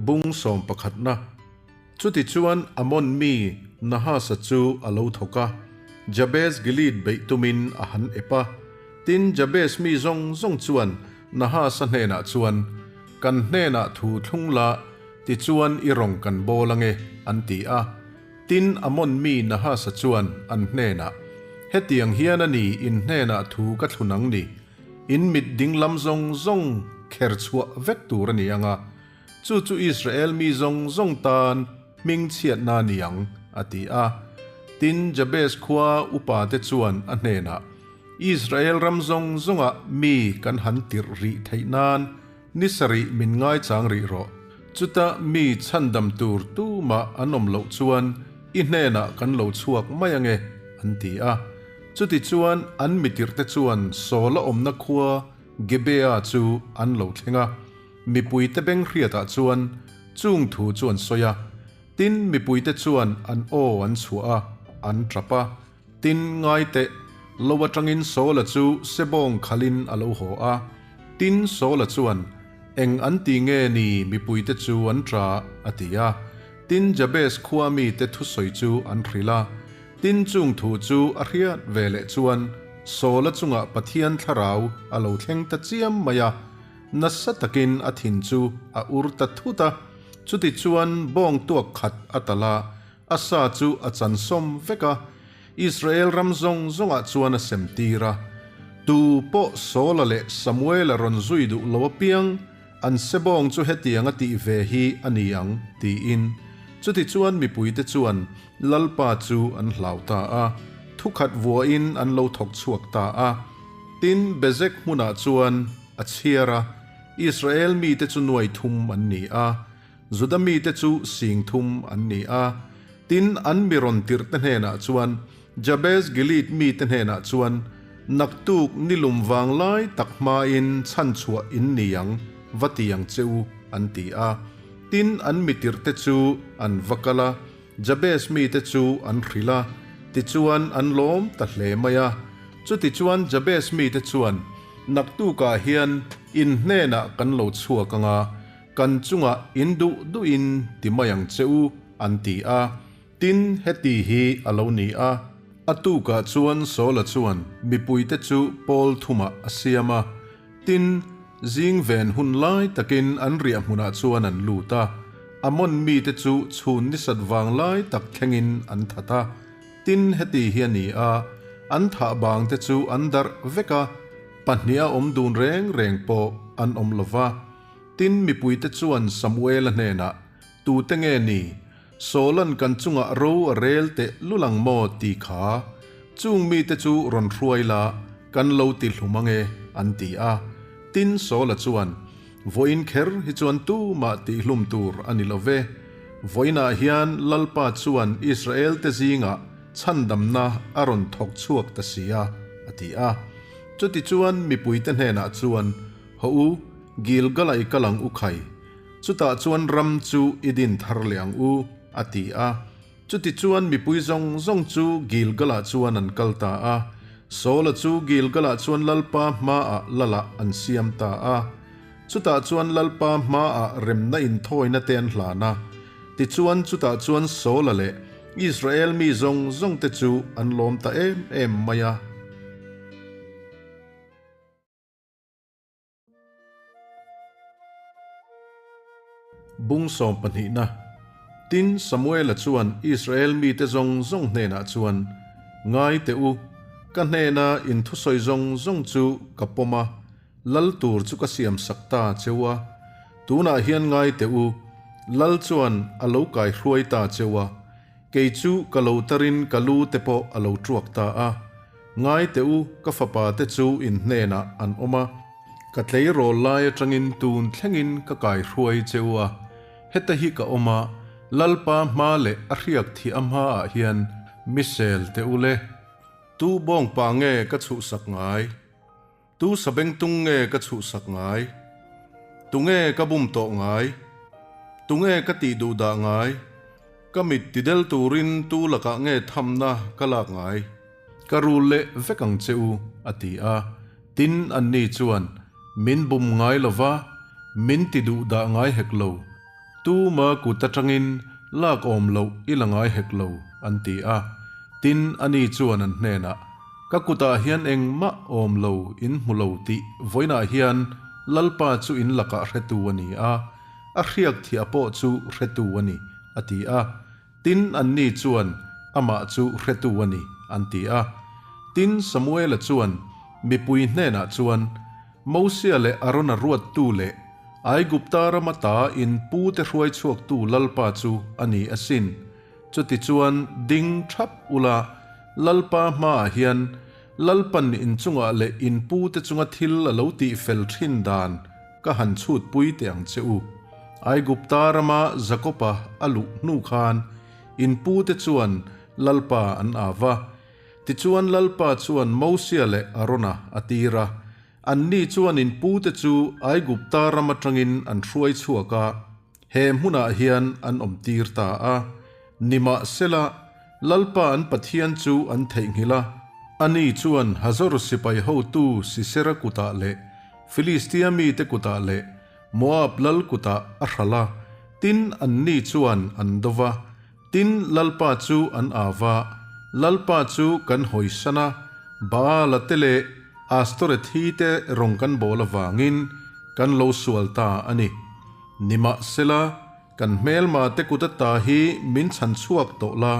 Bung sawmpakhatna. Chutichuan Ammon mi Nahasa chu a lo thawk a, Jabes Gilead beih tumin a han ep a. Tin, Jabes mi zawng zawng chuan Nahasa hnenah chuan, Kan hnenah thu thlung la, tichuan i rawng kan bawl ange, an ti a. Tin, Ammon mi Nahasa chuan an hnenah, Hetiang hian a ni in hnenah thu ka thlun ang ni, in mit dinglam zawng zawng kher chhuah vek tur a ni ang a, Chu chu Israel mi zawng zawng tan hmingchhiatna a ni ang, a ti a. Tin, Jabes khua upate chuan a hnenah, Israel ram zawng zawngah mi kan han tirh rih theih nan ni sarih min ngaichang rih rawh. Chuta mi chhandam tur tumah an awm loh chuan i hnenah kan lo chhuak mai ange, an ti a. Chutichuan an mitirhte chuan Saula awmna khua Gibeah chu an lo thleng a. Mipuite beng hriatah chuan chung thu chu an sawi a, tin mipuite chuan an aw an chhuah a, an tap a. Tin, ngaiteh, lo atangin Saula chu sebawng khalin a lo haw a. Tin, Saula chuan, Eng an ti nge ni mipuite chu an ta? a ti a. Tin, Jabes khua mite thusawi chu an hrilh a. Tin, chung thu chu a hriat ve leh chuan Saula chungah Pathian thlarau a lo thleng ta chiam mai a. Nasa takin a thin chu a ur ta thut a, chutichuan bawng tuak khat a talh a, a sa chu a chan sawm vek a, Israel ram zawng zawngah chuan a sem tir a. Tu pawh Saula leh Samuela rawn zui duh lo apiang, an sebawng chu hetiang a tih ve hi a ni ang, tiin. Chutichuan mipuite chuan Lalpa chu an hlau ta a, thukhat vuahin an lo thawk chhuak ta a. Tin, Bezek hmunah chuan a chhiar a, Israel mite chu nuai thum an ni a, Juda mite chu sing thum an ni a. Tin, an mi rawn tirhte hnenah chuan, Jabes Gilead mite hnenah chuan, Naktuk ni lum vang lai tak hmain chhanchhuah in ni ang, va ti ang che u, an ti a. Tin, an mi tirhte chu an va kal a, Jabes mite chu an hrilh a, tichuan an lawm ta hle mai a. Chutichuan Jabes mite chuan, Naktukah hian in hnenah kan lo chhuak ang a, kan chungah in duh duhin ti mai ang che u, an ti a. Tin, heti hi a lo ni a. A tukah chuan Saula chuan mipuite chu pawl thumah a siam a. Tin, zing ven hun lai takin an riah hmunah chuan an lut a, Ammon mite chu chhun nisat vang lai tak thlengin an that a. Tin, heti hi a ni a, an thah bangte chu an darh vek a, pahniha awm dun reng reng pawh an awm lo va. Tin, mipuite chuan Samuela hnenah, Tute nge ni? Sawlan kan chungah ro a rel teh lul ang maw ti kha chung mite chu rawn hruai la, kan lo ti hlum ang e, an ti a. Tin, Sawla chuan, Vawiin kher hi chuan tumah tihhlum tur a ni lo ve. Vawiinah hian Lalpa chuan Israelte zingah chhandamna a rawn thawk chhuak ta si a, a ti a. Chutichuan mipuite hnenah chuan, Hawh u, Gilgal-ah i kal ang u khai. Chutah chuan ram chu i din thar leh ang u, a ti a. Chutichuan mipui zawng zawng chu Gilgal-ah chuan an kal ta a. Saula chu Gilgal-ah chuan Lalpa hmaah lalah an siam ta a. Chutah chuan Lalpa hmaah remna inthawina te an hlan a. Tichuan chutah chuan Saula leh Israel mi zawng zawngte chu an lawm ta em em mai a. Bung sawm pahnihna. Tin, Samuela chuan Israel mite zawng zawng hnenah chuan, Ngai teh u, ka hnena in thusawi zawng zawng chu ka pawm a, lal tur chu ka siam sak ta che u a. Tunah hian ngai teh u, lal chuan a lo kaihruai ta che u a, Kei chu ka lo tarin ka lu te pawh a lo tuak ta a. Ngai teh u, ka fapa te chu in hnenah an awm a. Ka tleirawl lai atangin tun thlengin ka kaihruai che u a. Heta hi ka awm a, Lalpa hma leh a hriak thih a hmaah hian mi sel teh u le. Tu bawngpa nge ka chhuhsak ngai? Tu sabengtung nge ka chhuhsak ngai? Tunge ka bum tawh ngai? Tunge ka tih duh dah ngai? Ka mit ti del turin tu lakah nge thamna ka lak ngai? Ka rul leh vek ang che u, a ti a. Tin, anni chuan, Min bum ngai lo va, min ti duh dah ngai hek lo. Tuma kut atangin lak awm loh i la ngai hek lo, an ti a. Tin, ani chuan an hnenah, Ka kutah hian engmah awm lo in hmu lo tih vawiinah hian Lalpa chu in lakah hretu a ni a, a hriak thiah pawh chu hretu a ni, a ti a. Tin, anni chuan, Amah chu hretu a ni, an ti a. Tin, Samuela chuan mipui hnenah chuan, Mosia leh Arona ruattu leh Aigupta rama ta in pute hruai chhuaktu Lalpa chu a ni asin. Chutichuan ding thap ula, Lalpa hmaah hian Lalpan in chungah leh in pute chunga thil a lo tih fel thin dan ka han chhutpui teh ang che u. Aigupta rama Jakopa a luh hnu khan in pute chuan Lalpa an av a. Tichuan Lalpa chuan Mosia leh Arona a tir a. Anni chuan in pute chu Aigupta ram atangin an hruai chhuak a, he hmunah hian an awmtir ta a. Nimahsela, Lalpa an Pathian chu an theihnghilh a, ani chuan Hazor sipai hotu Sisera kutah leh Filistia mite kutah leh Moab lal kutah a hralh a, tin anni chuan an do va. Tin, Lalpa chu an au va, Lalpa chu kan hawisan a, Baala te leh Astoreth-hi te rawng kan bawl avangin kan lo sual ta a ni. Nimahsela, kan hmelma te kut ata hi min chhan chhuak tawh la,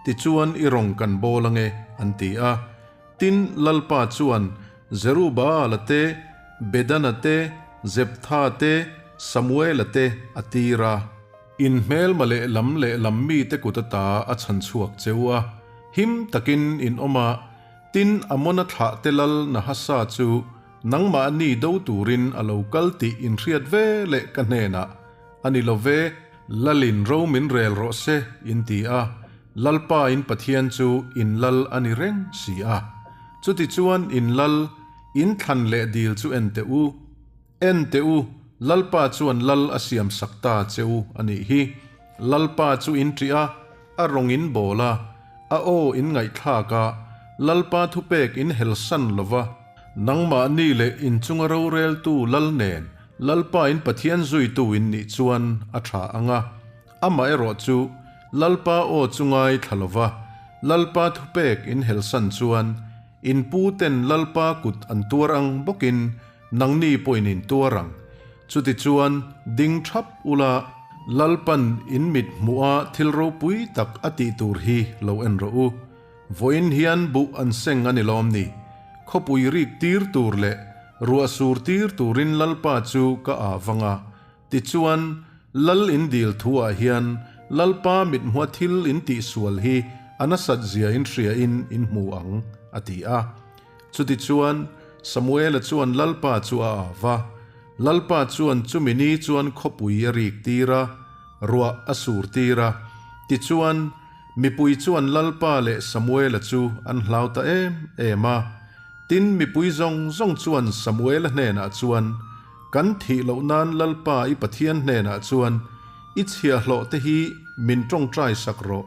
tichuan i rawng kan bawl ange, an ti a. Tin, Lalpa chuan Zerubaala te, Bedana te, Zeptha te, Samuela te a tir a. In hmelma leh lam leh lam mite kut ata a chhan chhuak cheu a, him takin in awm a, tin Amona thlah te lal Nahasa chu nangmahni do turin a lo kal tih in hriat ve leh ka hnenah a ni lo ve, Lalin ro min rel rawh se in ti a, Lalpa in Pathian chu in lal a ni reng si a. Chutichuan in lal, in thlan leh dil chu en teh u. En teh u, Lalpa chuan lal a siam sak ta che u a nih hi. Lalpa chu in ṭih a, a rawng in bawl a, a aw in ngaihthlak a, Lalpa thupek in helsan lo va. Nangmahni leh in chunga roreltu lal nen Lalpa in Pathian zuitu in nih chuan a ṭha ang a. Amaherawh chu, Lalpa aw chu ngaithla lo va, Lalpa thupek in helsan chuan in pu ten Lalpa kut an tuar ang bawkin Nangni pawhin in tuar ang. Chutichuan, ding thap ula, Lalpan in mit hmuha thil ropui tak a tih tur hi lo en rawh u. Vawiin hian buh an seng a ni lawm ni? Khawpui rik tir tur leh ruah sur tir turin Lalpa chu ka ah vang a. Tichuan, Lal in dil thuah hian Lalpa mit hmuha thil in tihsual hi a nasat zia in hria in in hmu ang, a ti a. Chutichuan, Samuela chuan Lalpa chu a au va. Lalpa chuan chumi ni chuan khawpui a rik tir a, ruah a sur tir a. Tichuan, mipui chuan Lalpa leh Samuela chu an hlau ta em em a. Tin, mipui zawng zawng chuan Samuela hnenah chuan, Kan thih loh nan Lalpa i Pathian hnenah chuan i chhiahhlawh te hi min tawngtai sak rawh.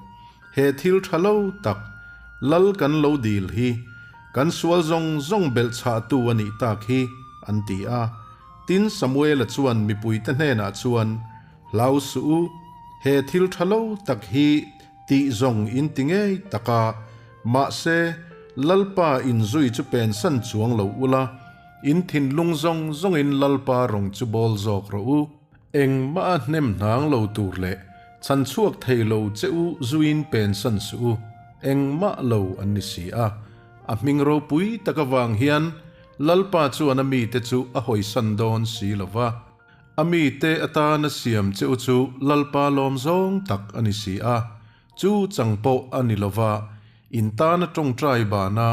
He thil tha lo tak, Lal kan lo dil hi, kan sual zawng zawng belh chhahtu a nih tak hi, an ti a. Tin, Samuela chuan mipuite hnenah chuan, Hlau suh u, he thil tha lo tak hi tih zawng in ti ngei tak a, mahse, Lalpa inzui chu pensan chuang lo ula, in thinlung zawng zawngin Lalpa rawng chu bawl zawk rawh u. Engmah a hnem hnang lo tur leh chhan chhuak thei lo che u zuiin pensan suh u, engmah lo an ni si a. A hming ropui tak avang hian Lalpa chuan a mite chu a hawisan dawn si lo va. A mite atana siam che u chu Lalpa lawm zawng tak a ni si a. Chu chang pawh a ni lo va, in tana tawngtai bana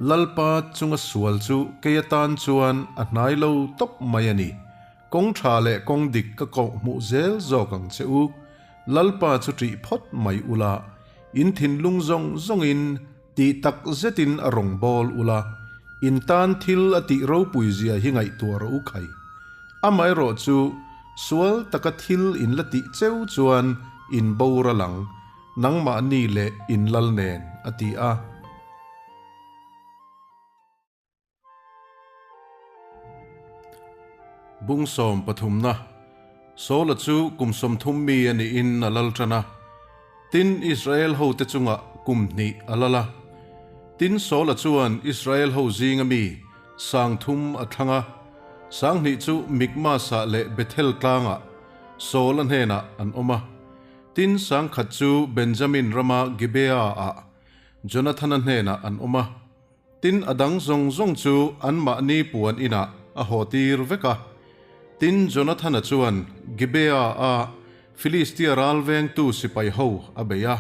Lalpa chunga sual chu kei atan chuan a hnai lo tawp mai a ni. Kawng tha leh kawng dik ka koh hmuh zel zawk ang che u. Lalpa chu ṭih phawt mai ula, in thinlung zawng zawngin tih tak zetin a rawn bawl ula, in tan thil a tih ropui zia hi ngaihtuah rawh u khai. Amaherawh chu, sual taka thil in la tih cheu chuan in boral ang, nangmahni leh in lal nen, a ti a. Bungsawm pathumna. Saula chu kum 30 mi a niin a lal tan a, tin, Israel hote chungah kum hnih a lal a. Tin, Saula chuan Israel ho zinga mi 3000 a thlang a, 2000 chu Mikmas-ah leh Bethel tlangah Saula hnenah an awm a. Tin, 1000 chu Benjamin rama Gibeah-ah Jonathana hnenah an awm a. Tin, a dang zawng zawng chu anmahni puan inah a haw tir vek a. Tin, Jonathana chuan Gibeah-a Filistia ral vengtu sipai ho a bei a.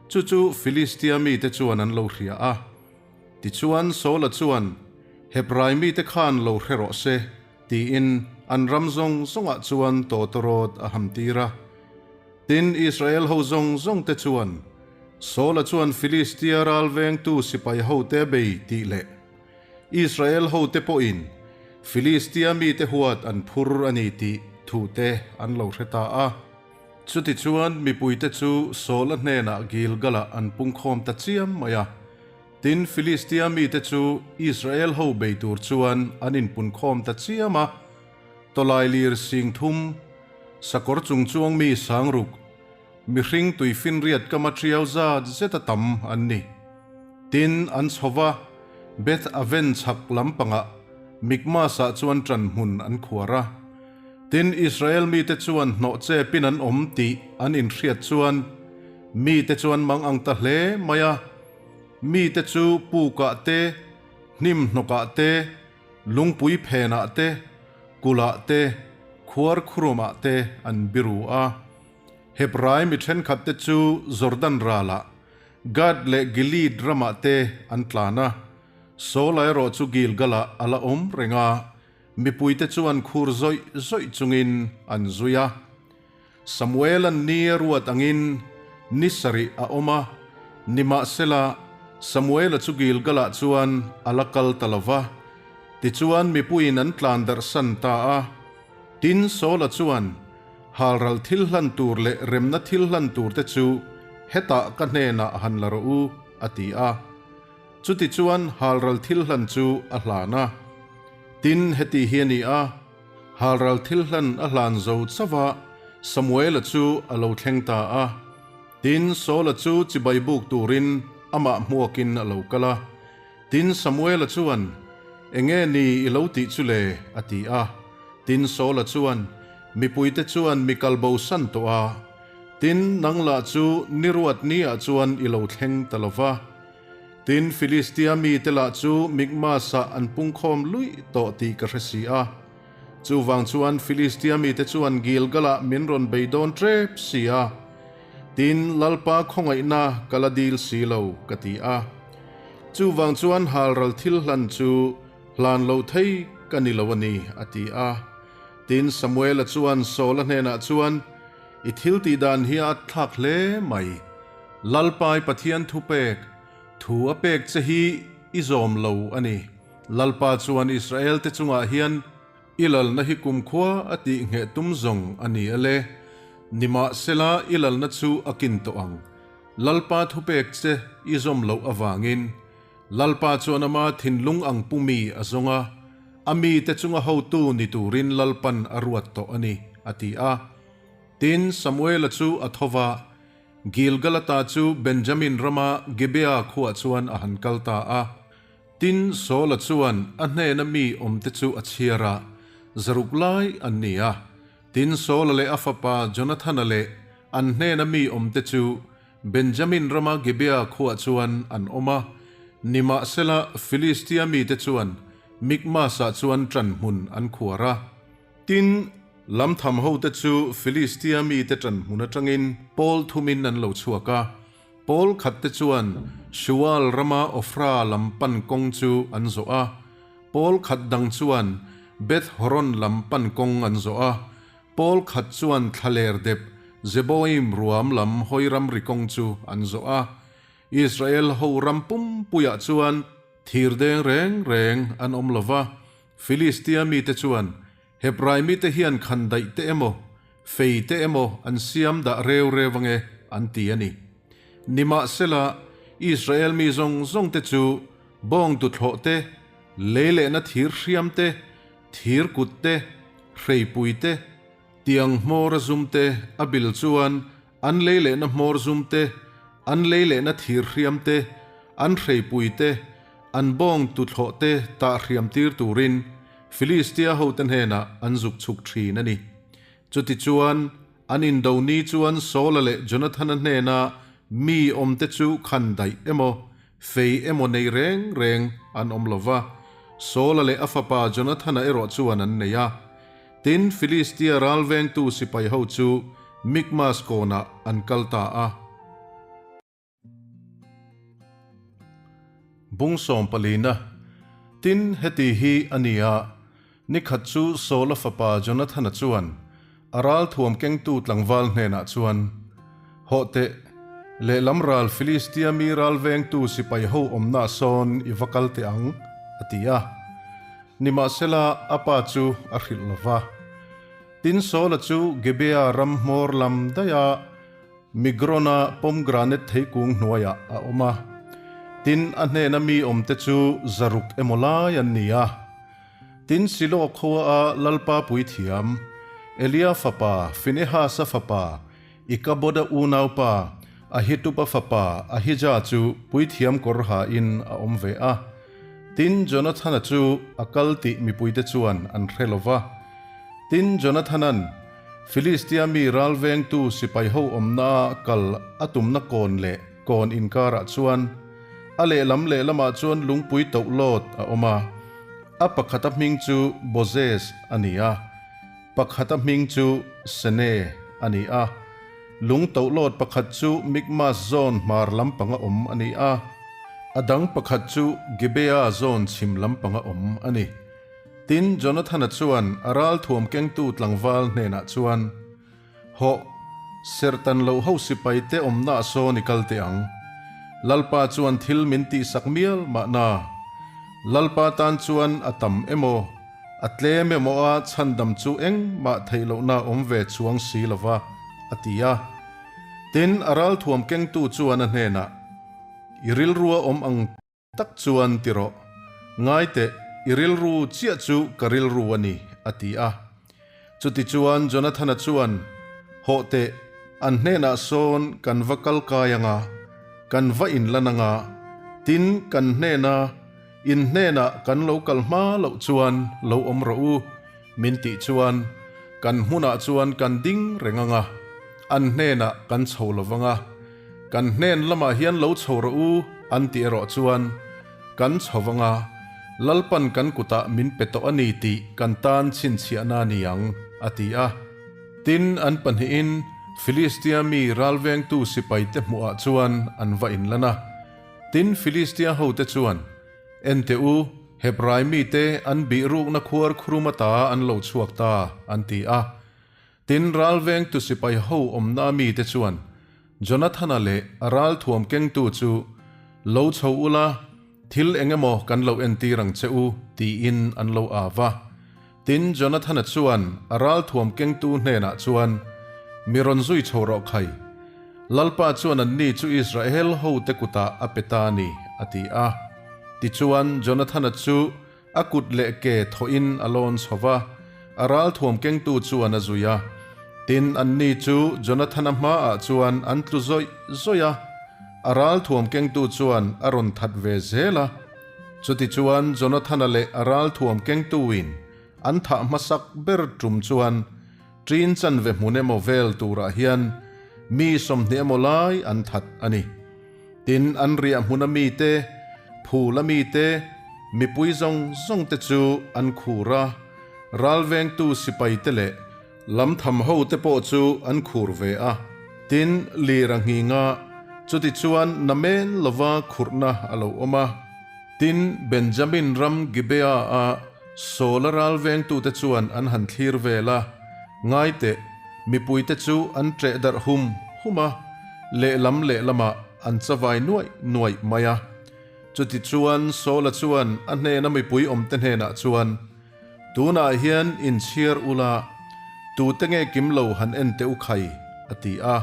Chu chu Filistia mite chuan an lo hria a. Tichuan, Saula chuan, Hebrai mite khan lo hre rawh se, tiin an ram zawng zawngah chuan tawtawrawt a ham tir a. Tin, Israel ho zawng zawngte chuan, Saula chuan Filistia ral vengtu sipai hote a bei tih leh Israel hote pawhin Filistia mite huat an phur a ni tih thute an lo hre ta a. Chutichuan, mipuite chu Saula hnenah Gilgalah an pungkhawm ta chiam mai a. Tin, Filistia mite chu Israel ho bei tur chuan an inpunkhawm ta chiam a. Tawlailir 3000, sakawr chung chuang mi 6000, mihring tuifinriat kama ṭiau zat zeta tam an ni. Tin, an chho va, Beth Aven chhak lampangah Mikmas-ah chuan ṭan hmun an khuar a. Tin, Israel mite chuan hnawh chepin an awm tih an inhriat chuan mite chuan mang ang ta hle mai a. Mite chu pukah te, hnim hnawkah te, Lungpui phenah te, kulhah te, khuar khurumah te an biru a. Hebrai mi thenkhat te chu Jordan ralah, Gad leh Gilead ramah te an tlan a. Saula erawh chu Gilgalah a la awm reng a, mipuite chuan khur zawih zawih chungin an zui a. Samuela'n ni a ruat angin ni sarih a awm a, nimahsela, Samuela chu Gilgalah chuan a la kal ta lo va. Tichuan mipuiin an tlan darhsan ta a. Tin, Saula chuan, Halral thil hlan tur leh remna thil hlan turte chu hetah ka hnenah han la rawh u, a ti a. Chutichuan halral thil hlan chu a hlan a. Tin, heti hi a ni a. Halral thil hlan a hlan zo chauh a, Samuela chu a lo thleng ta a. Tin, Saula chu chibai buk turin amah hmuakin a lo kal a. Tin, Samuela chuan, Enge ni i lo tih chu le? a ti a. Tin, Saula chuan, Mipuite chuan mi kal bo san tawh a. Tin, nang lah chu ni ruat niah chuan i lo thleng ta lo va. Tin, Filistia mite lah chu Mikmas-ah an pungkhawm luih tawh tih ka hre si a. Chuvang chuan Filistia mite chuan Gilgal-ah min rawn bei dawn ṭep si a. Tin, Lalpa khawngaihna ka la dil si lo, ka ti a. Chuvang chuan halral thil hlan chu hlan lo thei ka ni lo a ni, a ti a. Tin, Samuela chuan Saula hnenah chuan, I thil tih dan hi a thlak hle mai. Lalpai Pathian thupek, thu a pek che hi i zawm lo a ni. Lalpa chuan Israel-te chungah hian i lalna hi kumkhua a tih ngheh tum zawng a ni a le. Nimahsela i lalna chu a kin tawh ang. Lalpa thupek che i zawm loh avangin Lalpa chuan ama thinlung ang pu mi a zawng a, a mite chunga hotu ni turin Lalpan a ruat tawh a ni, a ti a. Tin, Samuela chu a tho va, Gilgalata chu Benjamin rama Gibeah khuah chuan a han kal ta a. Tin, Saula chuan a hnena mi awmte chu a chhiar a, 600 lai an ni a. Tin, Saula leh a fapa Jonathana leh an hnena mi awmte chu Benjamin rama Gibeah khuah chuan an awm a. Nimahsela, Filistia mite chuan Mikmas-ah chuan ṭanhmun an khuar a. Tin, lamtham hote chu Filistia mite ṭan hmun aṭangin pawl thumin an lo chhuak a. Pawl khatte chuan Shual rama Ofra lam pan kawng chu an zawh a. Pawl khat dang chuan Beth Horon lam pan kawng an zawh a. Pawl khat chuan thlaler dep Zeboim ruam lam hawi ramri kawng chu an zawh a. Israel ho ram pumpuiah chuan thir deng reng reng an awm lo va. Filistia mite chuan Hebrai mite hian khan daih te emaw, fei te emaw an siam dah reu reu ange an ti a ni. Nimahsela, Israel mi zawng zawng te chu bawng tuthlawh te, lei lehna thir hriam te, thir kut te, hreipui te, Tiang hmawr a zum te, a bil chuan an lei lehna hmawr zum te, an lei lehna thir hriam te, an hreipui te, an bawng tuthlawh te tah hriam tir turin Filistia hote hnenah an zuk chhuk thin a ni. Chutichuan, an indo ni chuan Saula leh Jonathana hnena mi awmte chu khan daih emaw, fei emaw nei reng reng an awm lo va, Saula leh a fapa Jonathana erawh chuan an nei a. Tin, Filistia ralvengtu sipai ho chu Mikmas kawnah an kal ta a. Bung sawmpalina, Tin, heti hi a ni a, nikhat chu Saula fapa Jonathana chuan a ral thuam kengtu tlangval hnenah chuan, Hawh teh, lehlam ral Filistia mi ral vengtu sipai ho awmna sawn i va kal teh ang, a ti a. Nimahsela, a pa chu a hrilh lo va. Tin, Saula chu Gibea ram hmawr lam daiha Migrona pomgranet theikung hnuaiah a awm a, tin, a hnena mi awmte chu zaruk emaw lai an ni a. Tin, Silo khuaa Lalpa puithiam, Elia fapa, Finehasa fapa, Ikaboda unaupa, Ahituba fapa Ahija chu puithiam kawr hain a awm ve a. Tin, Jonathana chu a kal tih mipuite chuan an hre lo va. Tin, Jonathana'n Filistia mi ralvengtu sipai ho awmnaa kal a tumna kawn leh kawn inkarah chuan a lehlam lehlamah chuan lungpui toh lawt a awm a. A pakhata hming chu Bozez a ni a, pakhata hming chu Sene a ni a. Lung toh lawt pakhat chu Mikmas zawn hmar lampanga awm a ni a, a dang pakhat chu Gibea zawn chhim lampanga awm a ni. Tin, Jonathana chuan a ralthuam kengtu tlangval hnenah chuan, Hawh, serhtan loh ho sipaite awmna sawn i kal teh ang. Lalpa chuan thil min tihsak mial mahna. Lalpa tan chuan a tam emaw, a tlem emaw a chhandam chu engmah theih lohna awm ve chuang si lo va, a ti a. Tin, a ralthuam kengtu chuan a hnenah, I rilrua awm ang Tak chuan ti rawh, ngai teh, i rilru chiah chu ka rilru a ni, a ti a. Chutichuan Jonathana chuan, Hawh teh, an hnenah sawn kan va kal kai ang a, kan va inlan ang a, tin, kan hnena, in hnenah kan lo kal hma loh chuan lo awm rawh u, min tih chuan kan hmunah chuan kan ding reng ang a, an hnenah kan chho lo vang a. Kan hnen lamah hian lo chho rawh u an tih erawh chuan kan chho vang a, Lalpan kan kutah min pe tawh a ni tih kan tan chhinchhiahna a ni ang, a ti a. Tin, an pahnihin Filistia mi ralvengtu sipaite hmuhah chuan an va inlan a. Tin, Filistia hote chuan, En teh u, Hebrai mite an bihrukna khuar khrum ata an lo chhuak ta, an ti a. Tin, ralvengtu sipai ho awmna mite chuan Jonathana leh a ralthuam kengtu chu, Lo chho ula, thil eng emaw kan lo entir ang che u, tiin an lo av a. Tin, Jonathana chuan a ralthuam kengtu hnenah chuan, Mi rawn zui chho rawh khai. Lalpa chuan anni chu Israel hote kutah a pe ta a ni, a ti a. Tichuan, Jonathana chu A kut leh ke thawhin a lawn chho va, a ralthuam kengtu chuan a zui a. Tin, anni chu Jonathana hmaah chuan an tlu zawih zawih a, a ralthuam kengtu chuan a rawn that ve zel a. Chutichuan Jonathana leh a ralthuam kengtuin an thah hmasak ber tum chuan ṭin chanve hmun emaw vel turah hian mi 20 emaw lai an that a ni. Tin, an riah hmuna mite, phula mite, mipui zawng zawngte chu an khur a, ralvengtu sipaite leh lamtham hote pawh chu an khur ve a. Tin, lir a nghing a, chutichuan namen lova khurhna a lo awm a. Tin, Benjamin ram Gibea-a Saula ralvengtute chuan an han thlir vel a, Ngai teh, mipuite chu an ṭeh darh hum hum a, lehlam lehlamah an chavai nuaih nuaih mai a. Chutichuan Saula chuan a hnena mipui awmte hnenah chuan, Tunah hian inchhiar ula, tute nge kim lo han en teh u khai, a ti a.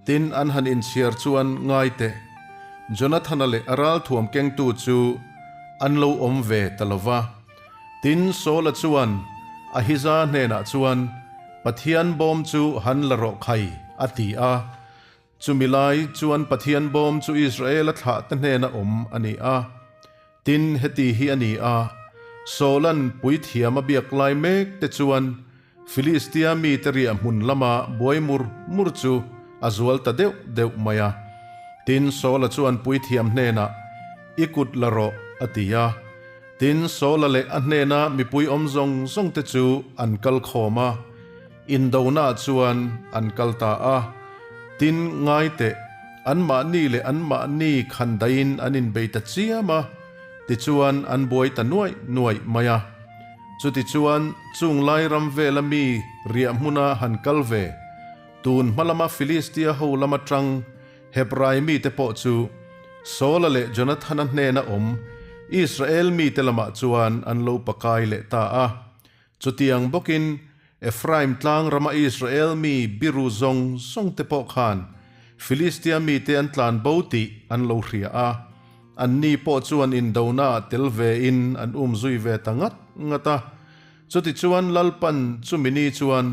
Tin, an han inchhiar chuan, Ngai teh, Jonathana leh a ralthuam kengtu chu an lo awm ve ta lo va. Tin, Saula chuan Ahija hnenah chuan, Pathian bawm chu han la rawh khai, a ti a. Chumi lai chuan Pathian bawm chu Israela thlahte hnena awm a ni a. Tin, heti hi a ni a, Saula'n puithiam a biak lai mek te chuan Filistia mite riah hmun lama buai mur mur chu a zual ta deuh deuh mai a. Tin, Saula chuan puithiam hnenah, I kut la rawh, a ti a. Tin, Saula leh a hnena mipui awm zawng zawng te chu an kal khawm a, indonaah chuan an kal ta a. Tin, ngai teh, anmahni leh anmahni khan daihin an inbei ta chiam a, tichuan an buai ta nuaih nuaih mai a. Chutichuan, chung lai ram vela mi riah hmuna han kal ve, tun hma lama Filistia ho lama tang Hebrai mite pawh chu Saula leh Jonathana hnena awm Israel mite lamah chuan an lo pakai leh ta a. Chutiang bawkin Ephraim tlang rama Israel mi biru zawng zawng te pawh khan Filistia mite an tlan bo tih an lo hria a. Anni pawh chuan indonaah tel vein an umzui ve ta ngat ngat a. Chutichuan Lalpan chumi ni chuan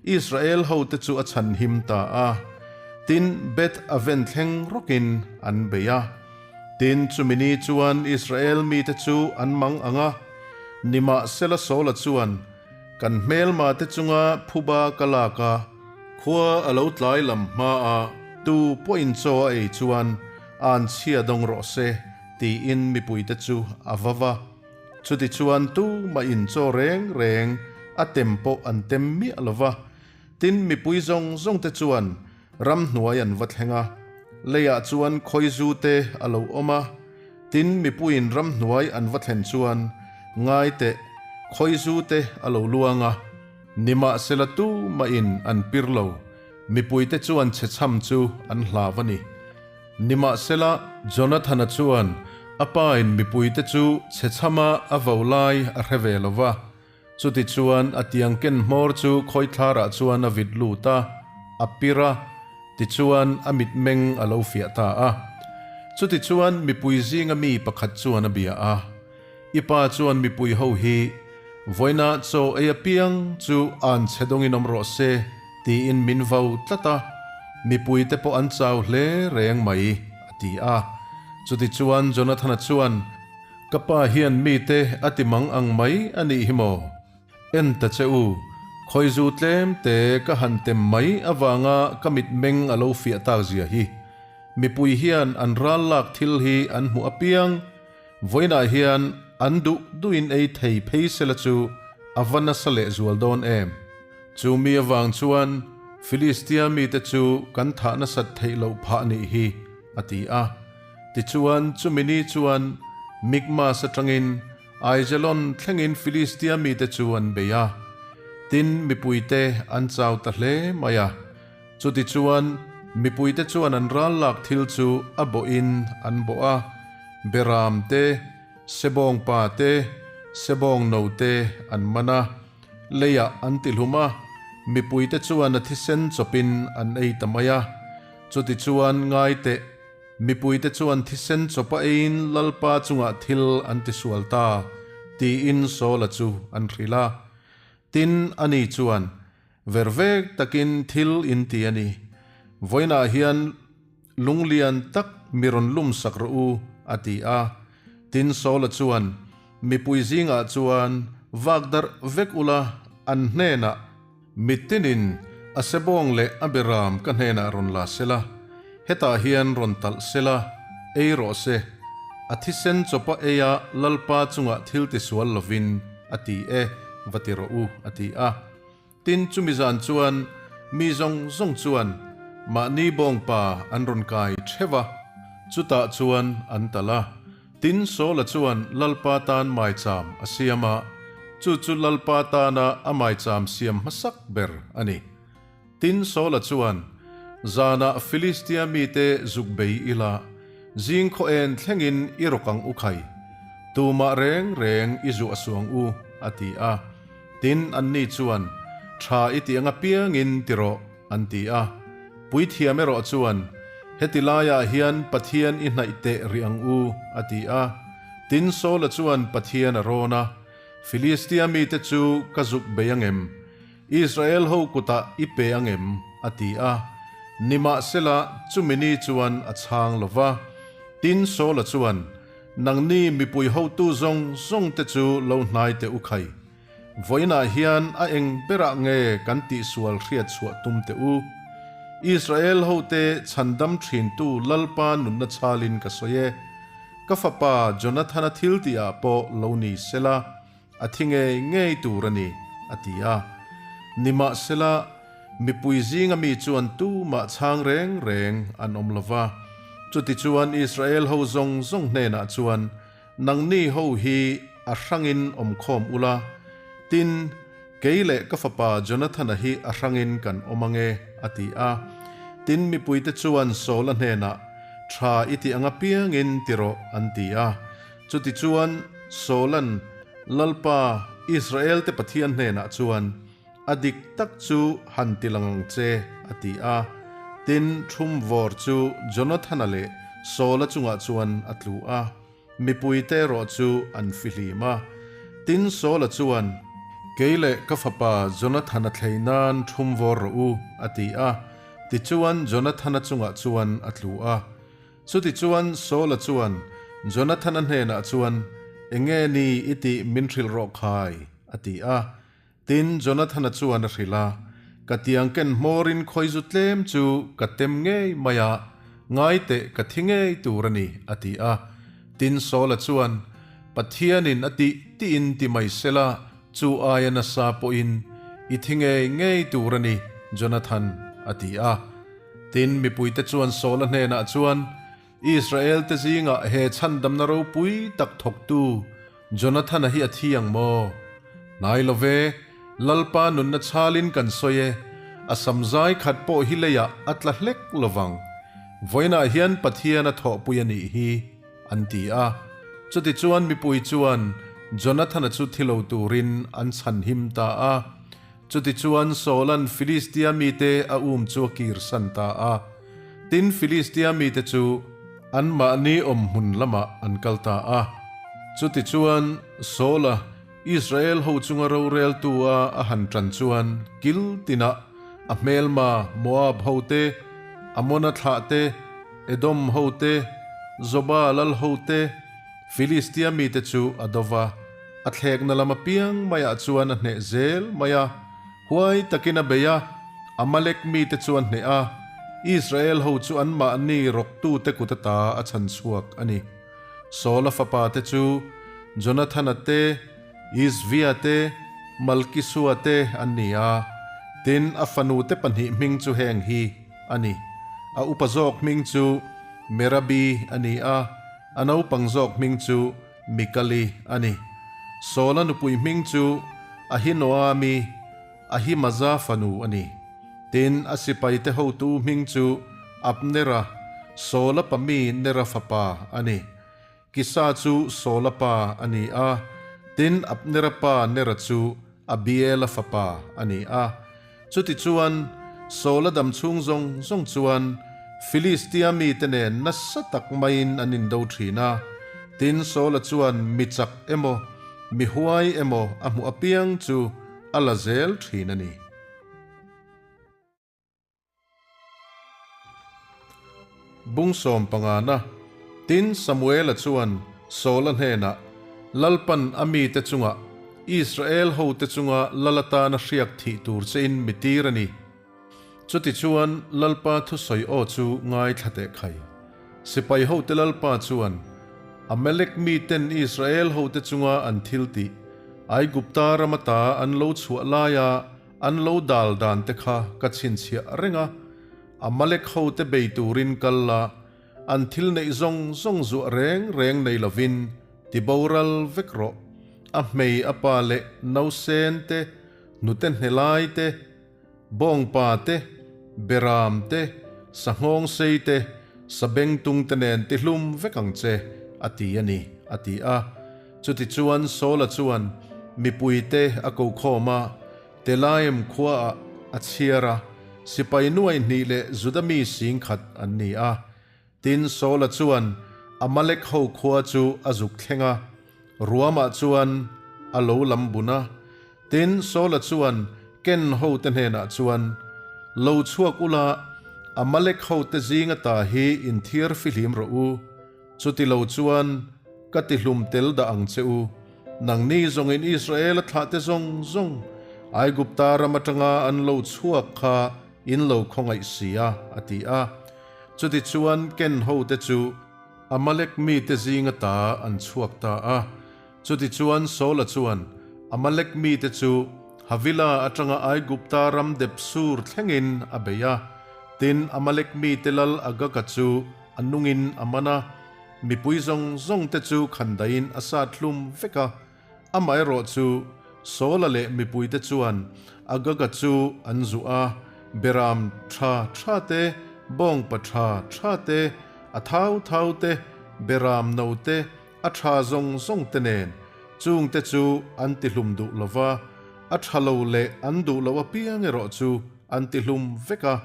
Israel hote chu a chhanhim ta a, tin Beth Aven thleng rawkin an bei a. Tin, chumi ni chuan Israel mite chu an mang ang a, nimahsela Saula chuan, Kan hmelmate chunga phuba ka lak a, khua a lo tlai lam hma a, tu pawhin chaw a ei chuan an chhia dawng rawh se, tiin mipuite chu a va va. Chutichuan tumah in chaw reng reng a tem pawh an tem miah lo va, tin mipui zawng zawng te chuan ramhnuai an va thleng a, leiah chuan khawizu te a lo awm a, tin mipuiin ramhnuai an va thlen chuan ngai teh khawizu te a lo luang a, nimahsela tumah in an pir lo, mipuite chuan chhechham chu an hlau a ni. Nimahsela, Jonathana chuan a pain mipuite chu chhechhama a vo lai a hre ve lo va. Chutichuan a tiang ken hmawr chu khawithlarah chuan a vit lut a, a pir a, tichuan a mitmeng a lo fiah ta a. Chutichuan mipui zinga mi pakhat chuan a bia a, I pa chuan mipui ho hi vawiina chaw ei apiang chu an chhe dawngin awm rawh se tiin min vo tlat a, mipuite pawh an chau hle reng mai, a ti a. Chutichuan Jonathana chuan, Ka pa hian mite a ti mang ang mai a nih hi maw? En ta che u, khawizu tlem te ka han tem mai avanga ka mitmeng a lo fiah tak zia hi. Mipui hian an ral lak thil hi an hmuh apiang, Vawiinah hian an duh duhin ei thei phei sela chu a va nasa leh zual dawn em? Chu mi avang chuan Filistia mite chu kan thah nasat theih loh phah nih hi, a ti a. Tichuan, chumi ni chuan Mikmas atangin Aijalon thlengin Filistia mite chu an bei a. Tin, mipuite an chau ta hle mai a. Chutichuan, mipuite chuan an ral lak thil chu a bawhin an bawh a, Beram te, Sebawng pa te, Sebawng no te an man a, leiah an tihlum a, mipuite chuan a thisen chawpin an ei ta mai a. Chutichuan, ngai teh, mipuite chuan thisen chawpa eiin Lalpa chungah thil an tisual ta, tiin Saula chu an hrilh a. Tin, ani chuan, Ver vek takin thil in ti a ni. Vawiinah hian lunglian tak mi rawn lum sak rawh u, a ti a. Tin Saula chuan, Mipui zingah chuan vak darh vek ula, an hnenah, Mitinin a sebawng leh a beram ka hnenah rawn la sela, hetah hian rawn talh sela, ei rawh se, a thisen chawpa eia Lalpa chungah thil tisual lovin, a ti e, va ti rawh u, a ti a. Tin, chumi zan chuan mi zawng zawng chuan mahni bawngpa an rawn kai theuh a, chutah chuan an tal a. Tin, Saula chuan Lalpa tan maicham a siam a, chu chu Lalpa tana a maicham siam hmasak ber a ni. Tin, Saula chuan, Zanah Filistia mite zuk bei ila, zing khaw en thlengin i rawk ang u khai, tumah reng reng i zuah suang u, a ti a. Tin, anni chuan, Tha i tih ang apiangin ti rawh, an ti a. Puithiam erawh chuan, Heti laiah hian Pathian i hnaih teh rih ang u, a ti a. Tin, Saula chuan Pathian a rawn a, Filistia mite chu ka zuk bei ang em? Israel ho kutah i pe ang em? a ti a. Nimahsela, chumi ni chuan a chhang lo va. Tin, Saula chuan, Nangni mipui hotu zawng zawngte chu lo hnai teh u khai. Vawiinah hian a eng berah nge kan tihsual hriat chhuah tum teh u? Israel hote chhandam thintu Lalpa nunna chhalin ka sawi e. Ka fapa Jonathana thil tihah pawh lo ni sela, a thi ngei ngei tur a ni, a ti a. Nimahsela, mipui zinga mi chuan tumah chhang reng reng an awm lo va. Chutichuan Israel ho zawng zawng hnenah chuan, Nangni ho hi a hrangin awmkhawm ula, tin, kei leh ka fapa Jonathana hi a hrangin kan awm ange, a ti a. Tin, mipuite chuan Saula hnenah, Tha i tih ang apiangin ti rawh, an ti a. Chutichuan, Saula'n Lalpa, Israelte Pathian hnenah chuan, A dik tak chu han ti lang ang che, a ti a. Tin, thum vawr chu Jonathana leh Saula chungah chuan a tlu a, mipuite erawh chu an fihlim a. Tin, Saula chuan, Kei leh ka fapa Jonathana thlei nan thum vawr rawh u, a ti a. Tichuan, Jonathana chungah chuan a tlu a. Chutichuan Saula chuan Jonathana hnenah chuan, Enge ni i tih min hrilh rawh khai? a ti a. Tin, Jonathana chuan a hrilh a, Ka tiang ken hmawrin khawizu tlem chu ka tem ngei mai a, ngai teh ka thi ngei tur a ni, a ti a. Tin, Saula chuan, Pathianin a tih tiin ti mai sela, chu aia nasa pawhin i thi ngei ngei tur a ni, Jonathan, a ti a. Tin, mipuite chuan Saula hnenah chuan, Israelte zingah he chhandamna ropui tak thawktu Jonathana hi a thi ang maw? Hnai lo ve, Lalpa nunna chhalin kan sawi e, a samzai khat pawh hi leiah a tla hlek lo vang. Vawiinah hian Pathian a thawhpui a nih hi, an ti a. Chutichuan mipui chuan Jonathana chu thi lo turin an chhanhim ta a. Chutichuan Saula'n Filistia mite a um chu a kirsan ta a. Tin, Filistia mite chu anmahni awmhmun lamah an kal ta a. Chutichuan Saula, Israel ho chunga roreltu a a han ṭan chuan kil tinah a hmelma Moab hote, Amona thlah te, Edom hote, Zoba lal hote, Filistia mite chu a do va. A thlekna lam apiang maiah chuan a hneh zel mai a, huai takin a bei a, Amalek mite chu a hneh a, Israel ho chu anmahni rawktute kut ata a chhan chhuak a ni. Saula fapa te chu Jonathana te, Isvia te, Malkisua te an ni a, tin a fanute pahnih hming chu heng hi a ni. A upa zawk hming chu Merabi a ni a, a naupang zawk hming chu Mikali a ni. Saula nupui hming chu Ahinoami, Ahimaza fanu a ni. Tin, a sipaite hotu hming chu Abnera, Saula pa mi Nera fapa a ni. Kisa chu Saula pa a ni a, tin, Abnera pa Nera chu Abiela fapa a ni a. Chutichuan, Saula dam chhung zawng zawng chuan Filistia mite nen nasa tak maiin an indo thin a. Tin, Saula chuan mi chak emaw, mi huai emaw a hmuh apiang chu a la zel thin a ni. Bung sawm pangana, Tin, Samuela chuan Saula hnenah, Lalpan a mite chungah, Israel hote chunga lal atana hriak thih tur chein mi tir a ni. Chutichuan Lalpa thusawi aw chu ngaithla teh khai. Sipai hote Lalpa chuan, Amalek miten Israel hote chunga an thil tih, Aigupta ram ata an lo chhuah laia An lo dal dan te kha ka chhinchhiah reng a, Amalek hote bei turin kal la, an thil neih zawng zawng zuah reng reng nei lovin ti boral vek rawh. A hmei a pa leh nausen te, hnute hnelai te, bawngpa te, beram te, sanghawng sei te, sabengtung te nen ti hlum vek ang che, a ti a ni, a ti a. Chutichuan Saula chuan mipuite a ko khawm a, Telaim khuaah a chhiar a, sipai nuai hnih leh Juda mi singkhat an ni a. Tin, Saula chuan Amalek ho khua chu a zuk thleng a, ruamah chuan a lo lam bun a. Tin, Saula chuan Ken hote hnenah chuan, Lo chhuak ula, Amalek hote zing ata hi inthiar fihlim rawh u. Chuti lo chuan ka tihlum tel dah ang che u. Nangni zawngin Israela thlahte zawng zawng Aigupta ram atanga an lo chhuak kha in lo khawngaih si a, a ti a. Chutichuan Ken hote chu Amalek mite zing ata an chhuak ta a. Chutichuan Saula chuan Amalek mite chu Havila atanga Aigupta ram dep sur thlengin a bei a. Tin, Amalek mite lal Agaga chu a nungin a man a, mipui zawng zawngte chu khandaiin a sat hlum vek a. Amaherawh chu Saula leh mipuite chuan Agaga chu an zuh a, beram tha tha te, bawngpa tha tha te, a thau thau te, beram no te, a tha zawng zawng te nen chungte chu an tihlum duh lo va, a tha lo leh an duh loh apiang erawh chu an tihlum vek a.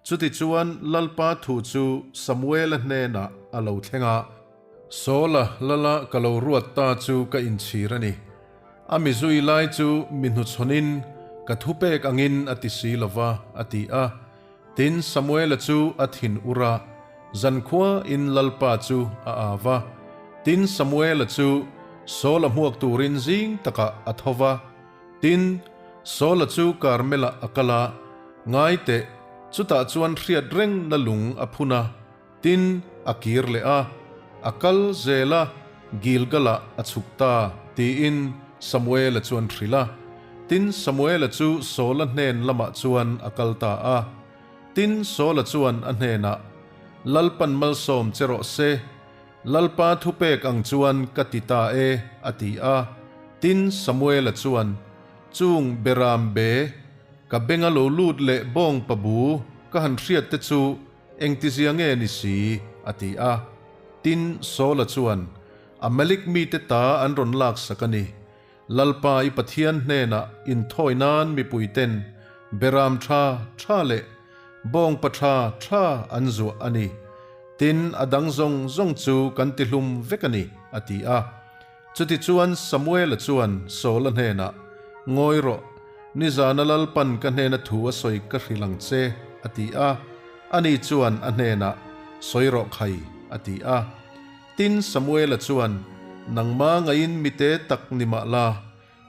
Chutichuan Lalpa thu chu Samuela hnenah a lo thleng a. Saula lala ka lo ruat ta chu ka inchhir a ni. A mi zui lai chu mi hnuchhawnin ka thupek angin a ti si lo va, a ti a. Tin, Samuela chu a thin ur a, zankhua in Lalpa chu a au va. Tin, Samuela chu Saula hmuak turin zing takah a tho va. Tin, Saula chu Karmelah a kal a, Ngai teh, chutah chuan hriat reng na lung a phun a. Tin, a kir leh a, a kal zel a, Gilgalah a chhuk ta, tiin Samuela chuan hrilh a. Tin, Samuela chu Saula hnen lamah chuan a kal ta a. Tin, Saula chuan a hnenah, Lalpan malsawm che rawh se, Lalpa thupek ang chuan ka ti ta e, a ti a. Tin, Samuela chuan, Chung beram be, ka benga lo lut leh bawng pabu ka han hriat te chu Engtizia nge ni si? a ti a. Tin, Saula chuan, Amalek mite ta an rawn laksak a ni. Lalpa i Pathian hnenah inthawi nan mipuiten beram tha tha leh bawngpa tha tha an zuah a ni. Tin, a dang zawng zawng chu kan tihlum vek a ni, a ti a. Chutichuan Samuela chuan Saula hnenah, Ngawi rawh, nizana Lalpan ka hnena thu a sawi ka hrilh ang che, a ti a. Ani chuan a hnenah, Sawi rawh khai, a ti a. Tin, Samuela chuan, Nangma ngaiin mite tak ni mah la,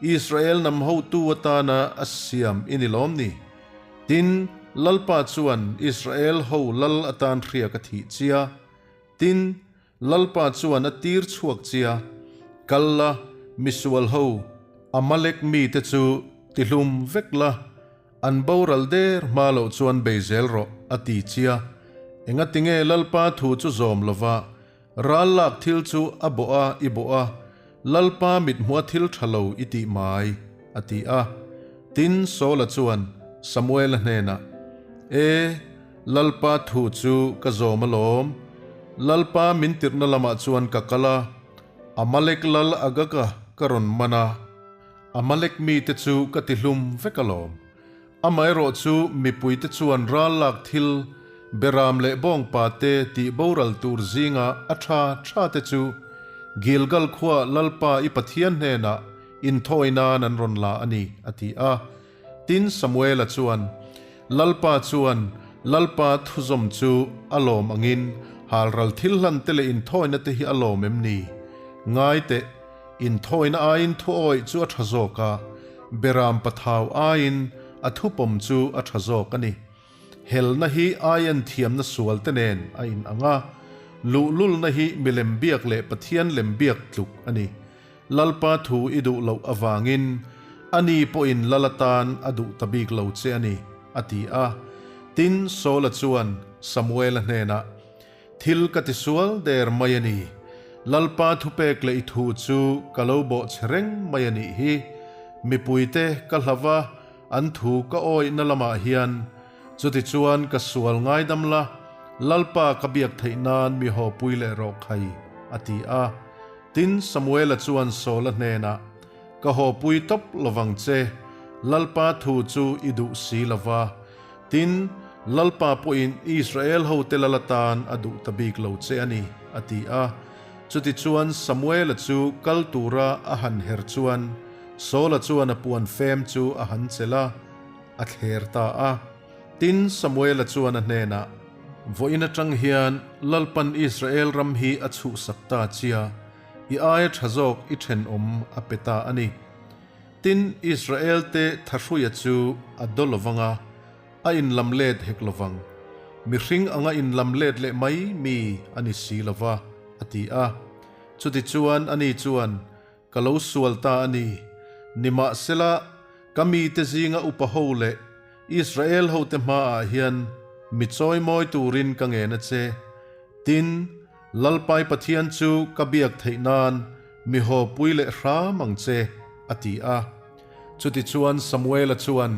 Israel hnam hotu atana a siam i ni lawm ni? Tin, Lalpa chuan Israel ho lal atan hriak a thih chia. Tin, Lalpa chuan a tir chhuak chia, Kal la, misual ho, Amalek mite chu tihlum vek la, an boral der hma loh chuan bei zel rawh, a ti chia. Engatinge Lalpa thu chu zawm lova, ral lak thil chu a bawh a i bawh a, Lalpa mithmuha thil tha lo i tih mai, a ti a. Tin, Saula chuan Samuela hnenah, E! Lalpa thu chu ka zawm alawm. Lalpa min tirhna lamah chuan ka kal a, Amalek lal Agaga ka rawn man a, Amalek mite chu ka tihlum vek alawm. Amaherawh chu mipuite chuan ral lak thil, beram leh bawngpa te tih boral tur zinga a tha tha te chu Gilgal khuaa Lalpa i Pathian hnenah inthawi nan an rawn la a ni, a ti a. Tin, Samuela chuan, Lalpa chuan Lalpa thuzawm chu a lawm angin halral thil hlan te leh inthawina te hi a lawm em ni? Ngai teh, inthawina aiin thuawih chu a tha zawk a, beram pathau aiin a thupawm chu a tha zawk a ni. Helna hi aian thiamna sual te nen a in ang a, luhlulna hi milem biak leh Pathian lem biak tluk a ni. Lalpa thu i duh loh avangin ani pawhin lal atan a duh ta bik lo che a ni, a ti a. Tin, Saula chuan Samuela hnenah, Thil ka ti sual der mai a ni. Lalpa thupek leh i thu chu ka lo bawh che reng mai a nih hi. Mipuite ka hlau va, an thu ka awihna lamah hian chutichuan ka sual ngaidam la, Lalpa ka biak theih nan mi hawpui leh rawh khai, a ti a. Tin, Samuela chuan Saula hnenah, Ka hawpui tawp lovang che, Lalpa thu chu i duh si lo va. Tin, Lalpa pawhin Israel hote lal atan a duh ta bik lo che a ni, a ti a. Chutichuan Samuela chu kal tura a han her chuan, Saula chuan a puan fem chu a han chelh a. a thler ta a. Tin, Samuela chuan a hnenah, Vawiin atang hian Lalpan Israel ram hi a chhuhsak ta chia, i aia tha zawk i thenawm a pe ta a ni. Tin, Israel-te thahruia chu a do lovang a, a inlam let hek lovang. Mihring anga inlam let leh mai mi a ni si lova, a ti a. Chutichuan ani chuan, Ka lo sual ta a ni. Nimahsela, ka mite zinga upa ho leh Israel hote hmaah hian mi chawimawi turin ka ngen a che. Tin, Lalpai Pathian chu ka biak theih nan mi hawpui leh hram ang che, a ti a. Chutichuan Samuela chuan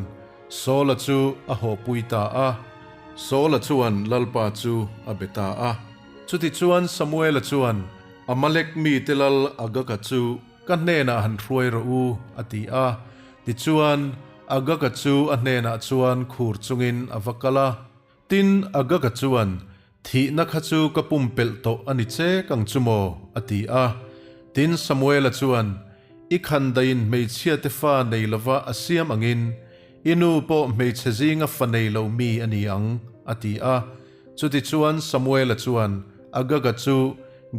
Saula chu a hawpui ta a. Saula chuan Lalpa chu a be ta a. Chutichuan Samuela chuan Amalek mite lal Agaga chu ka hnenah han hruai rawh u, a ti a. Tichuan, Agaga chu a hnenah chuan khur chungin a va kal a. Tin, Agaga chuan, Thihna kha chu ka pumpelh tawh a ni chek ang chu maw? a ti a. Tin, Samuela chuan, I khandaiin hmeichhiate fa nei lova a siam angin, i nu pawh hmeichhe zinga fa nei lo mi a ni ang, a ti a. Chutichuan Samuela chuan Agaga chu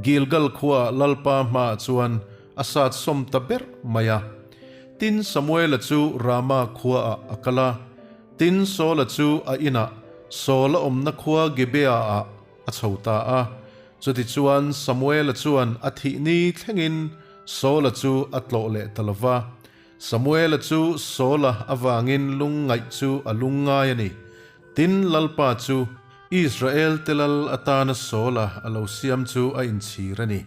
Gilgal khuaah Lalpa hmaah chuan a sat sawm ta ber mai a. Tin, Samuela chu Rama khuaah a kal a. Tin, Saula chu a inah, Saula awmna khua Gibeah-ah a chho ta a. Chutichuan Samuela chuan a thih ni thlengin Saula chu a tlawh leh ta lo va. Samuela chu Saula avangin lungngaih chu a lungngai a ni. Tin, Lalpa chu Israel te lal atana Saula a lo siam chu a inchhir a ni.